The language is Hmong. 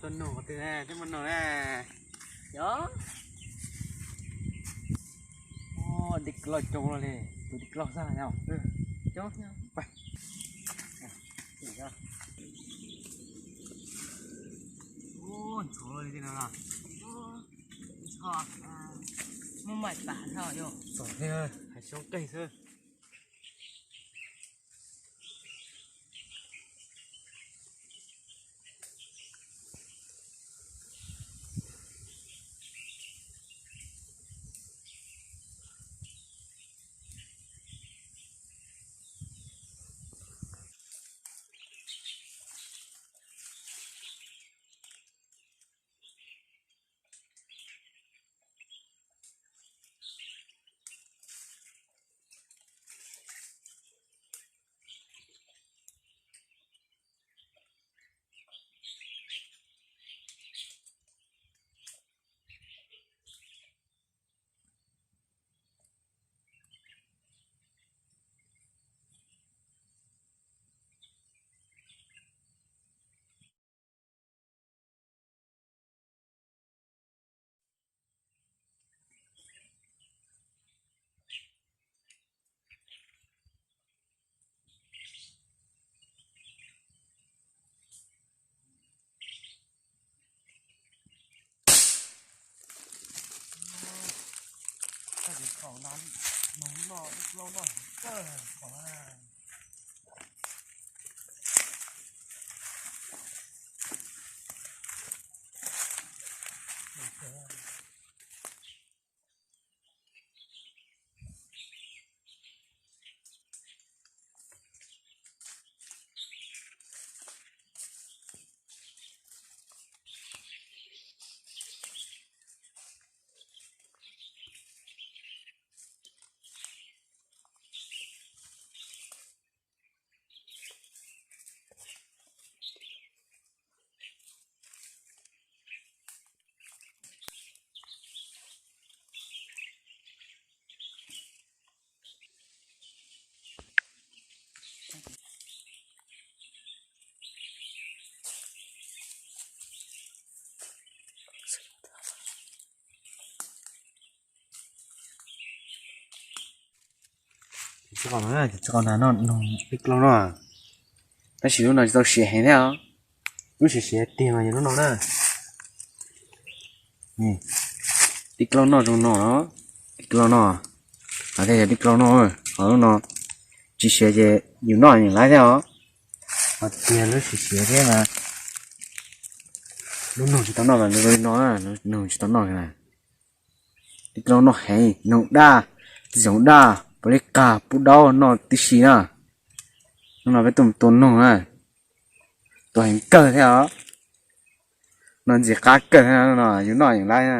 Tus nug qhov twg ne, twb muaj nug ne. Yog. Dib loj coob li, tus dib loj xwb yog. Ntxhov li no. Ntxhov, muaj mais tas no yog. Txom thiab, hais xyoob qeeg xwb. Tsis qos no, tsis qos ntag no, dib klauj no. Tab sis lub no tsis tau siav heev thiab os. Lub siav siav tiag mas yog lub no na. Dib klauj noj zoo no, dib klauj noj, hais tias yog dib klauj noj, ho lub no tsis siav ces yus noj yeej laib thiab os. Ho tiag lub siav siav thiab mas lub noog tsis tau noj mas li no, noog tsis tau noj na. Dib klauj noj heev, noog daj, txiv txoov daj, puav leej qag pub daub noj tib si na. Hnub no peb tuaj tua noog na, tua heev kawg thiab os. No ntxim qab kawg thiab no, yus noj yeej laib na.